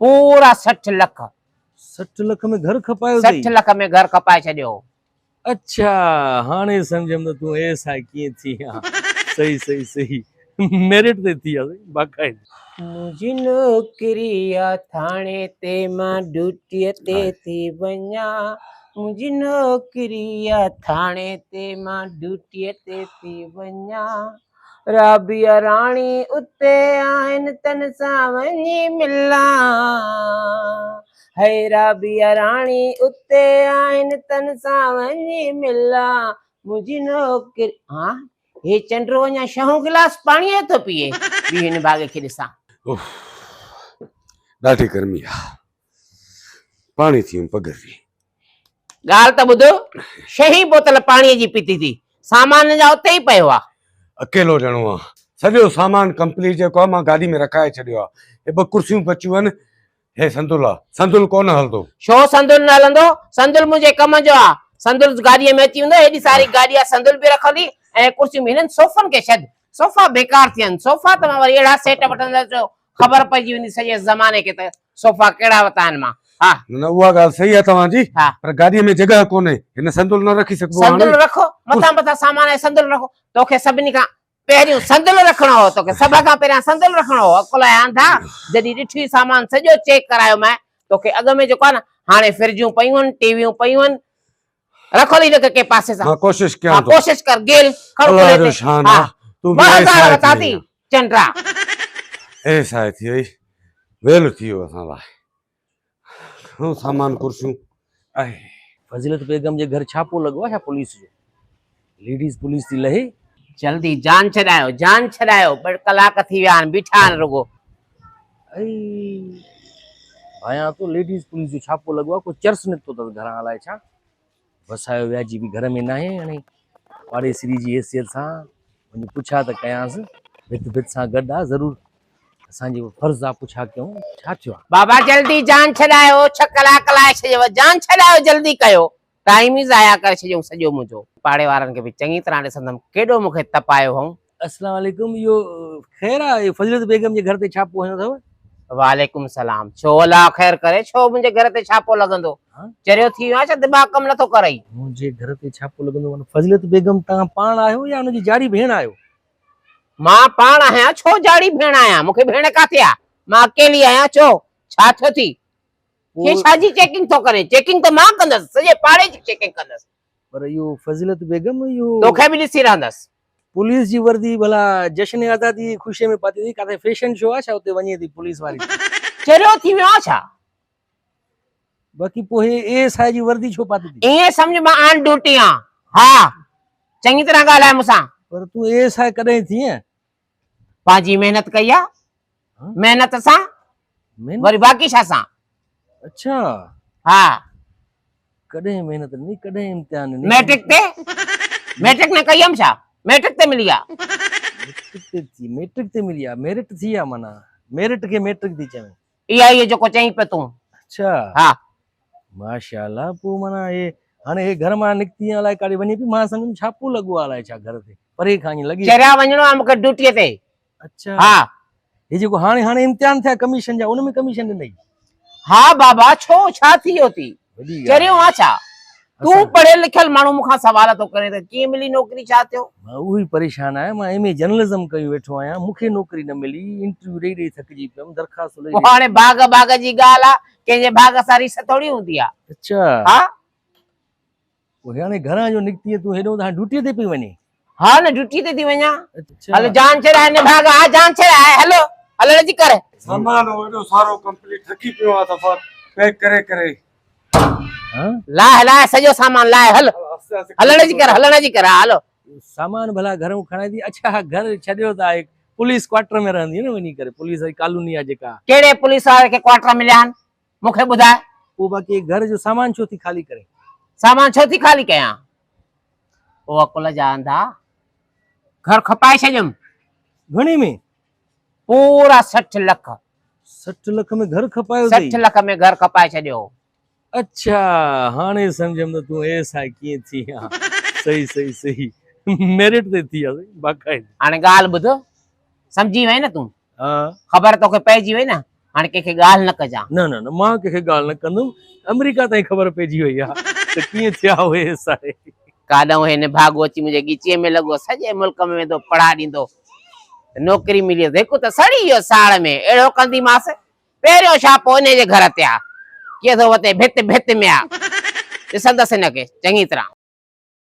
پورا 60 لک. 60 لک ۾ گهر کپايو اٿئي؟ 60 لک ۾ گهر کپائي ڇڏيو. اڇا هاڻي سمجهيم ته تون ايس I ڪيئن ٿي آن. صحيح صحيح صحيح ميرٽ تي ٿي آ سائين باقاعدي. منهنجي نوڪري آ ٿاڻي تي مان ڊيوٽيء تي ٿي وڃان منهنجي نوڪري آ ٿاڻي تي مان ڊيوٽيء تي ٿي وڃان رابيا راڻي اتي آهن تن سان وڃي ملان هي رابيا راڻي اتي آهن تن سان وڃي ملان منهنجي نوڪري ها هي چنڊو اڃا شهون گلاس پاڻي جو ٿو پيئي بي هن ڀاڳي کي ڏسان. اوف ڏاڍي گرمي آ پاڻي ٿي ويم پگهر. ڳالهه ته ٻڌ، شهين بوتل پاڻيء جي پيتي ٿي، سامان اڃا اتي ئي پيو آ. اڪيلو ڄڻو آ، سڄو سامان ڪمپليٽ جيڪو آ مان گاڏي ۾ رکائي ڇڏيو آ، هي ٻه ڪرسيون بچيون آهن، هي صندل آ، صندل ڪونه هلندو. ڇو صندل نه هلندو؟ صندل منهنجي ڪم جو آ، صندل گاڏيء ۾ اچي ويندو، هيڏي ساري گاڏي آ، صندل به رکندي ۽ ڪرسيون به، هنن صوفن کي ڇڏ، صوفا بيڪار ٿي ويا آهن، صوفا ته مان وري اهڙا سيٽ وٺندس جو خبر پئجي ويندي سڄي زماني کي ته صوفا ڪهڙا ورتا آهن مان. ها. نه نه اها ڳالهه صحيح آهي توهان جي پر گاڏيء ۾ جڳهه ڪونهي هن صندل نه رکي سگهبو هاڻي. صندل رکو مٿان مٿان سامان آهي صندل رکو توکي سڀني کان پهريون صندل رکڻو هو توکي سڀ کان پهريان صندل رکڻو هو عقل آهي انڌا جڏهن ڏٺي سامان سڄو چيڪ ڪرايو مين توکي اڳ ۾ جيڪو آهي نه هاڻي فرجون پيون آهن ٽي ويون پيون آهن رکو هن کي ڪنهن پاسي سان مان ڪوشش ڪيان ها ٿو. ڪوشش ڪر گيل کڻ الله ڪلهي جو تي شان ها آ تون به ٻه ايس هزار I وتا ٿي ٿي وئين. چنڊا. ايس I ٿي وئي ويل ٿي ويو اسان لاء کڻو سامان ڪرسيون آهي. فضيلت بيگم جي گهر ڇاپو لڳو آ ڇا پوليس جو ليڊيز پوليس ٿي لهي. جلدي جان ڇڏايو جان ڇڏايو ٻه ڪلاڪ ٿي ويا آهن بيٺا آهن رڳو. اي ڀانيان ٿو ليڊيز پوليس جو ڇاپو لڳو آ ڪو چرس نڪتو اٿس گهران الائي ڇا. وسايو وياجي به گهر ۾ ناهي هاڻي پاڙيسري جي حيثيت سان وڃي پڇا ته ڪيانس ڀت ڀت سان گڏ آ ضرور اسان جو فرض آ پڇا ڪيون ڇا ٿيو آ. بابا جلدي جان ڇڏايو ڇهه ڪلاڪ لائي ڇڏيو جان ڇڏايو جلدي ڪيو ٽائيم ئي ضايع ڪري ڇڏيو سڄو منهنجو. پاڙي وارن کي به چڱي طرح ڏسندم ڪيڏو مون کي تپايو هئون. اسلام عليڪم اهو خير آ اهو فضيلت بيگم جي گهر تي ڇاپو هنيو اٿو. وعليڪم سلام ڇو الله خير ڪري ڇو منهنجي گهر تي ڇاپو لڳندو چريو ٿي ويو آهيان ڇا دماغ ڪم نٿو ڪرئي. منهنجي گهر تي ڇاپو لڳندو معنيٰ فضيلت بيگم توهان پاڻ آهيو يا ان جي جاڙي ڀيڻ آهيو. مان پاڻ آهيان ڇو جاڙي ڀيڻ آهيان مون کي ڀيڻ ڪاٿي آ مان اڪيلي آهيان ڇو ڇا ٿيو ٿي هي ڇا جي چيڪنگ ٿو ڪرين چيڪنگ ته مان ڪندس سڄي پاڙي جي چيڪنگ ڪندس. پر اهو فضيلت بيگم اهو. توکي به ڏسي رهندس. پوليس جي وردي ڀلا جشن آزادي جي خوشي ۾ پاتي اٿئي ڪاٿي فيشن شو آ ڇا اتي وڃي ٿي پوليس واري. چريو ٿي ويو آن ڇا. باقي پوء هي اي ايس I جي وردي ڇو پاتي اٿئي. ائين سمجهه مان آن ڊيوٽي آن. ها چڱي طرح ڳالهاء مون سان. پر تون اي ايس I ڪڏهن ٿينء. پنهنجي محنت ڪئي آ محنت سان وري باقي ڇا سان. اڇا. ها. ڪڏهن محنت ڏني ڪڏهن امتحان ڏني. ميٽرڪ تي ميٽرڪ نه ڪئي هيم ڇا ميٽرڪ تي ملي آ. ميٽرڪ تي ٿي ميٽرڪ تي ملي آ ميرٽ ٿي آ معنيٰ ميرٽ کي ميٽرڪ ٿي چوين. اها ئي جيڪو چئين پيو تون. اڇا. ها. ماشاءالله پوء معنيٰ هي هاڻي هي گهر مان نڪتي آ الائي ڪاڏي وڃي پئي مان سمجهيم ڇاپو لڳو آ الائي ڇا گهر تي پري کان ائين لڳي. چريا وڃڻو آ مونکي ڊيوٽي تي. اڇا. ها. هي جيڪو هاڻي هاڻي امتحان ٿيا ڪميشن جا ان ۾ ڪميشن ڏنئي. ها بابا ڇو ڇا ٿي ويو ٿي وڏي ڳالهه چريو آ ڇا تون اسان پڙهيل لکيل ماڻهو مون کان سوال ٿو ڪرين ته ڪيئن ملي نوڪري ڇا ٿيو. مان اهو ئي پريشان آهيان مان ايم اي جرنلزم ڪيون ويٺو آهيان مون کي نوڪري نه ملي انٽرويو ڏئي ڏئي ٿڪجي پيم درخواستون ڏئي پوء ڏئي هاڻي ڀاڳ ڀاڳ جي ڳالهه آ ڪنهن جي ڀاڳ سان ريس ٿوري هوندي آ. اڇا. ها. پوء هاڻي گهران جو نڪتينء تون هيڏو ته هاڻي ڊيوٽيء تي پئي وڃين. ها نه ڊيوٽيء تي ٿي وڃان. اڇا. هل جان ڇڏائي نڀاڳ آ جان ڇڏائي هلو هلڻ جي ڪر. سامان هو ايڏو سارو ڪمپليٽ ٿڪي پيو آهيان صفا پيڪ ڪري ڪري. ها. لاهه لاهه سڄو سامان لاهه هل هلڻ جي ڪر هلڻ جي ڪر ها هلو. سامان ڀلا گهرئون کڻائي ٿي. اڇا ها گهر ڇڏيو ته آهي پوليس ڪوارٽر ۾ رهندي نه وڃي ڪري پوليس واري ڪالوني آ جيڪا. ڪهڙي پوليس واري کي ڪوارٽر مليا آهن مون کي ٻڌاء. پوء باقي گهر جو سامان ڇو ٿي خالي ڪرين؟ سامان ڇو ٿي خالي ڪيان؟ او عقل جا انڌا، گهر کپائي ڇڏيم. گهڻي ۾؟ پورا 60 لک. 60 لک ۾ گهر کپايو اٿئي؟ 60 لک ۾ گهر کپائي ڇڏيو. اڇا، هاڻي سمجهيم ته تون ايس I ڪيئن ٿي آن. صحيح صحيح صحيح. ميرٽ تي ٿي آن سائين باقاعدي. هاڻي ڳالهه ٻڌ، سمجهي وئين نه تون؟ ها. خبر توکي پئجي وئي نه؟ هاڻي ڪنهن کي ڳالهه نه ڪجان. نه نه نه مان ڪنهن کي ڳالهه نه ڪندم. آمريڪا تائين خبر پئجي وئي آ ته ڪيئن ٿيا اهي حصا. ڪاڏانهن هي نڀاڳو اچي منهنجي ڳچيء ۾ لڳو، سڄي ملڪ ۾ ويندو پڙها ڏيندو ته نوڪري ملي ويس. هڪ ته سڙي ويو ساڙ ۾، اهڙو ڪنديمانس، پهريون ڇاپو انهيء جي گهر تي آ. ڪيئن ٿو وتي ڀت ڀت ۾ آ. ڏسندس هن کي چڱي طرح.